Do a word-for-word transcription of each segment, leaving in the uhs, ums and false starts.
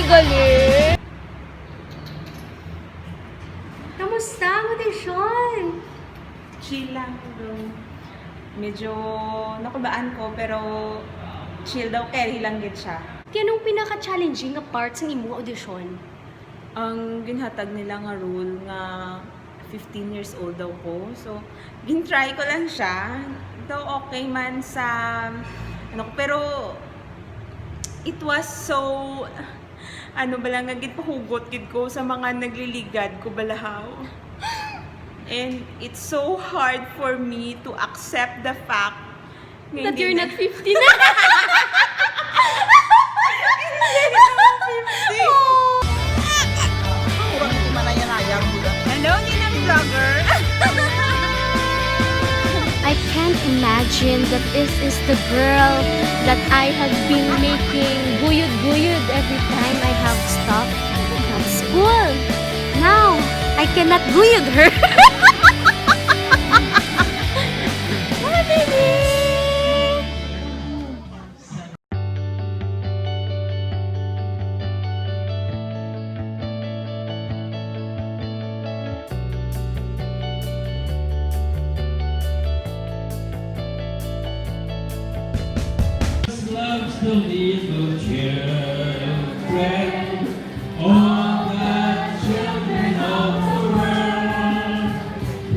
Galing! Kamusta ang audition? Chill lang, bro. Medyo nakabaan ko, pero chill daw, carry lang gid siya. Kaya anong pinaka-challenging nga part sa imong audition? Ang ginhatag nila nga role nga fifteen years old daw ko. So, gin-try ko lang siya. Though okay man sa, ano, pero it was so, ano ba lang, nga ginpahugot gid ko sa mga nagliligad ko balahaw. And it's so hard for me to accept the fact That you're not fifty na. Hindi, hindi naman fifty. Kurang di manaya-naya ang ulo. Hello, Ninang Vlogger. I can't imagine that this is the girl that I have been making guyod-guyod every time I have stuff at school. Now, I cannot guyod her. Hi, baby! Loves the little children. All the children of the world,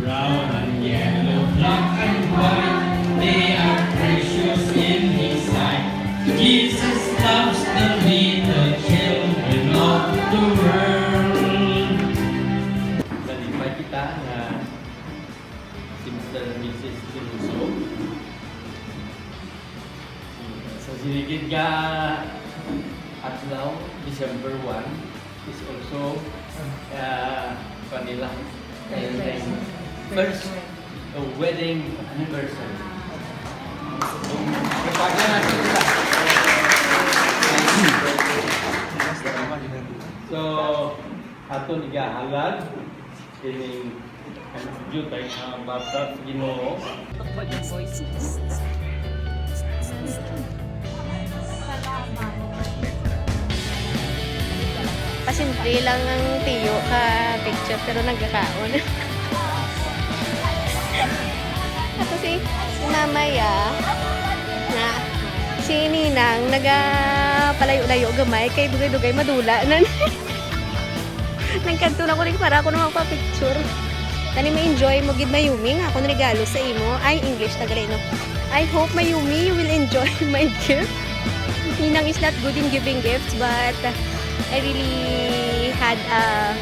brown and yellow, black and white, they are precious in His sight. Jesus loves the little children of the world. Nalipay kita nga si Mister and Missus Tinuso. Sa siligid nga adlaw, December one, is also, uh, kanila first, uh, wedding anniversary. So, so, aton igahalad kining ang jutay nga bata sa Ginoo. Pasimple lang ang tiyo ka picture, pero nagkakaon. Ato si, si Mama, ya, na si Ninang nagapalayo-layo gamay kay dugay-dugay madula na. Nagkadto na ko rin para ako na magpa-picture. Tani, ma-enjoy mo gid, Mayumi, nga akon regalo sa imo. Ay, English, Tagalog, no? I hope, Mayumi, you will enjoy my gift. Ninang is not good in giving gifts, but I really had, uh,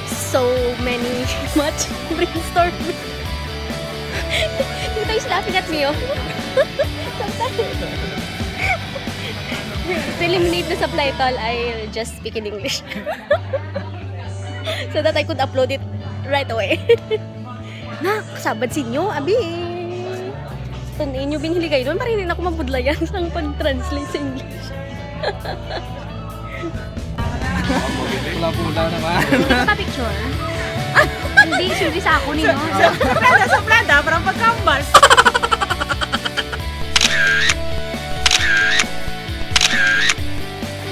so many much brainstorming. Tito is laughing at me, oh. Sometimes. To eliminate the subtitle, I'll just speak in English. So that I could upload it right away. Na, kasabad sa inyo, abi. Tun-, inyo binhiligay doon, para hindi na ako mabudlayan sang pag-translate sa English. Pula-pula naman. Ano ka picture? Hindi, siyempre sa ako ninyo. Suplada, suplada, parang pagkambal.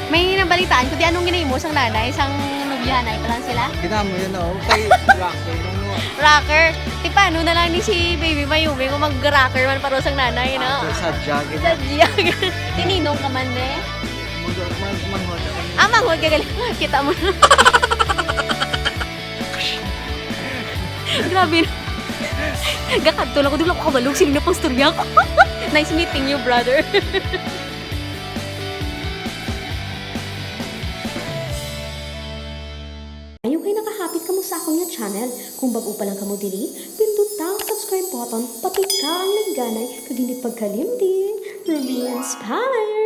May nabalitaan ko, di anong ginahimo sang nanay, sang nobyahanay pa lang sila? Ginamo yun, oh. Kay rocker, ano? Rocker. Ti paano na lang ni si Baby Mayumi kung mag-rocker man paro sang nanay, no? Ah, sadya, gid. Sadya. Tininong ka man, eh. Mag-, mag-, manghod ako. Ah, manghod ka gali. Kita mo na. Grabe na. Gakadto lang ko, di lang ko kabalo sino na pang storya ko. Nice meeting you, brother. Ayaw kay nakahapit kamo sa akon nga channel. Kung bag-o pa lang kamo diri, pinduta ang subscribe button, patika ang lingganay, kag hindi pagkalimti, Rumi Inspire!